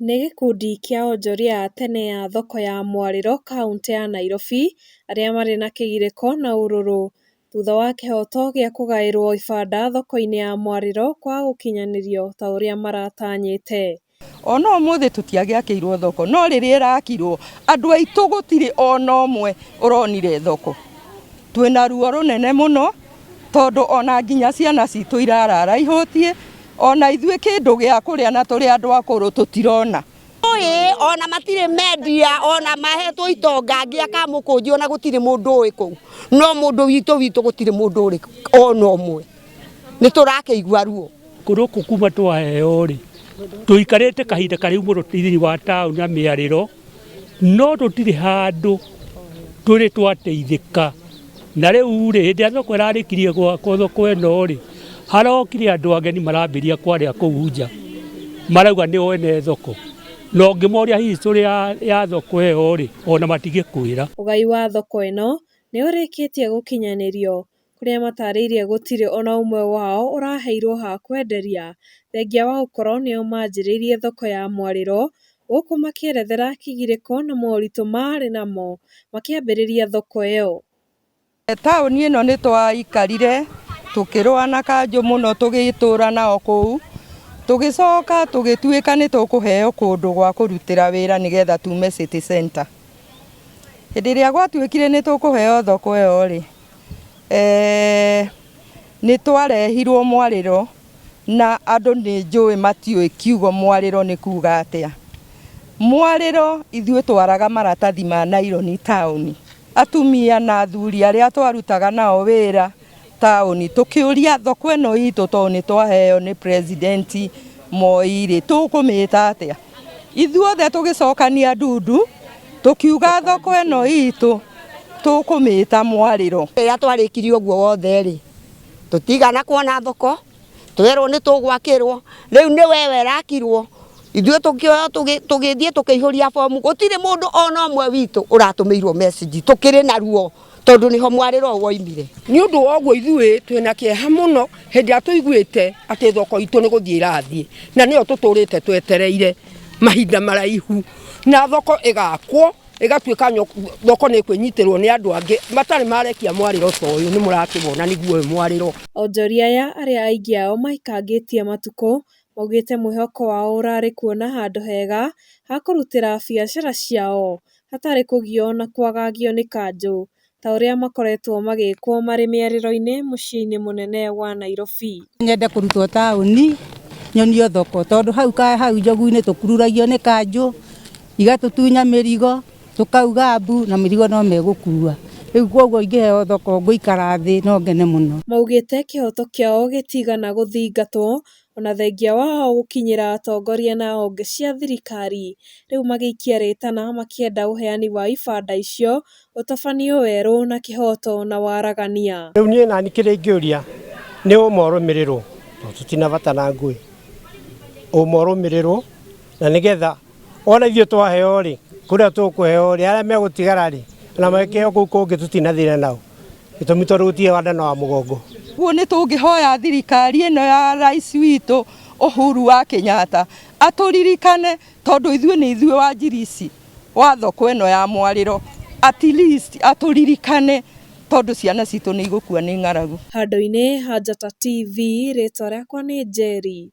Nĩ gĩkundi kĩa onjoria a tene a thoko ya Mwarĩro kauntĩ ya Nairobi arĩa marĩ na kĩgirĩko na ũrũrũ thutha wa kĩhoto gĩa kũgaĩrwo ibanda thoko-inĩ ya Mwarĩro kwaga gũkinyanĩrio ta ũrĩa maratanyĩte. Ona ũmũthĩ tũtiagĩakĩirwo thoko, no rĩrĩa ĩrakirwo andũ aitũ gũtirĩ ona ũmwe ũronire thoko. Twĩna ruo rũnene mũno tondũ ona nginya ciana citũ irarara ihũtiĩ, ona ithuĩ kĩndũ gĩa kũrĩa na tũrĩ andũ akũrũ tũtirona. Ĩ ona matirĩ mendia ona mahetwo itonga angĩ akamũkũnji ona gũtirĩ mũndũ ũĩ kũu, no mũndũ witũ witũ gũtirĩ mũndũ ũrĩ ona ũmwe. Nĩ tũrakĩigua ruo. Gũkũ kuma twaheo rĩ, tũikarĩte kahinda karaihu mũno thĩinĩ wa taũni na mĩarĩro, no tũtirĩ handũ tũrĩ twateithĩka. Na rĩu rĩ, hĩndĩ ĩrĩa thoko ĩrarĩkirie gwakwo thoko ĩno rĩ, harokire andũ ageni marambĩrĩria kwarĩra kũu nja, marauga nĩo ene thoko. Na ũngĩmoria history ya thoko ĩyo rĩ, ona matingĩkwĩra. Ũgai wa thoko ĩno nĩ ũrĩkĩtie gũkinyanĩrio kũrĩa matarĩirie gũtirĩ ona ũmwe wao ũraheirwo ha kwenderia thengia wa gũkorwo nĩo manjĩrĩirie thoko ya Mwarĩro gũkũ makĩerethera kĩgirĩko na moritũ marĩ namo makĩambĩrĩria thoko ĩyo. Taũni ĩno nĩ twaikarire tũkĩrũa na kanjũ mũno tũgĩtũra nao kũu, tũgĩcoka tũgĩtuĩka nĩ tũkũheo kũndũ gwa kũrutĩra wĩra nĩgetha tume city center. Hĩndĩ ĩrĩa gwatuĩkire nĩ tũkũheo thoko ĩyo rĩ, nĩ twarehirwo mwarĩro na andũ nĩ njũĩ matiũĩ kiugo mwarĩro nĩ kuga atĩa. Mwarĩro ithuĩ twaraga maratathi ma naironi taũni. Atumia na athuri arĩa twarutaga nao wĩra taũni tũkĩũria thoko ĩno itũ tondũ nĩ twaheo nĩ president Moi rĩ, tũkũmĩta atĩa? Ithuothe tũgĩcokania ndundu tũkiuga thoko ĩno itũ tũkũmĩta mwarĩro. Rĩrĩa twarĩkirie ũguo wothe rĩ, tũtigana kuona thoko, twerwo nĩ tũgwakĩrwo, rĩu nĩ wewe ĩrakirwo, ithuĩ tũkĩoywo tũgĩthiĩ tũkĩihũria bomu, gũtirĩ mũndũ ona ũmwe witũ ũratũmĩirwo message, tũkĩrĩ na ruo tondũ nĩho mwarĩro woimire. Nĩ ũndũ wa ũguo ithuĩ twĩna kĩeha mũno hĩndĩ ĩrĩa tũiguĩte atĩ thoko itũ nĩ gũthiĩ ĩrathiĩ, na nĩyo tũtũrĩte twetereire mahinda maraihu, na thoko ĩgakwo ĩgatuĩka thoko nĩ ĩkwĩnyitĩrwo nĩ andũ angĩ matarĩ marekia mwarĩro ta ũyũ, nĩ mũrakĩwona nĩguo ũyũ mwarĩro. Onjoria aya arĩa aingĩ ao maikangĩtie matukũ maugĩte mwĩhoko wao ũrarĩ kuona handũ hega ha kũrutĩra biacara ciao hatarĩ kũgio na kwagagio nĩ kanjũ ta ũrĩa makoretwo magĩkwo marĩ mĩarĩro-inĩ mũciĩ-inĩ mũnene wa Nairobi. Nyende kũrutwo taũni nyonio thoko tondũ hau ka hau njogu-inĩ tũkururagio nĩ kanjũ igatũtunya mĩrigo tũkauga mbu na mĩrigo no megũkua. Rĩu koguo ingĩheo thoko ngũikara thĩ no ngene mũno. Maugĩte kĩhoto kĩao gĩtigana gũthingatwo ona thengia wao gũkinyĩra atongoria na honge cia thirikari rĩu magĩikia rĩtana makĩenda ũheani wa ibanda icio ũtabanio werũ na kĩhoto na waragania. Rĩu niĩ nani kĩrĩa ingĩũria nĩ ũma ũrũmĩrĩrwo tondũ tũtina bata na ngũĩ, ũma ũrũmĩrĩrwo na nĩgetha ona ithuĩ twaheo rĩ, kũrĩa tũkũheo rĩ, arĩa megũtigara rĩ, ona mekĩheo kũu kũngĩ tũtina thĩna nao, gĩtũmi tondũ gũtirĩ wa nda na wa mũgongo. Ũguo nĩ tũngĩhoya thirikari ĩno ya rais witũ Uhuru wa Kenyatta atũririkane tondũ ithuĩ nĩ ithuĩ wanjirici wa thoko ĩno ya mwarĩro, at least atũririkane tondũ ciana citũ nĩ igũkua nĩ ng'aragu. Handũ-inĩ ha Njata TV, rĩtwa rĩakwa nĩ Njeri.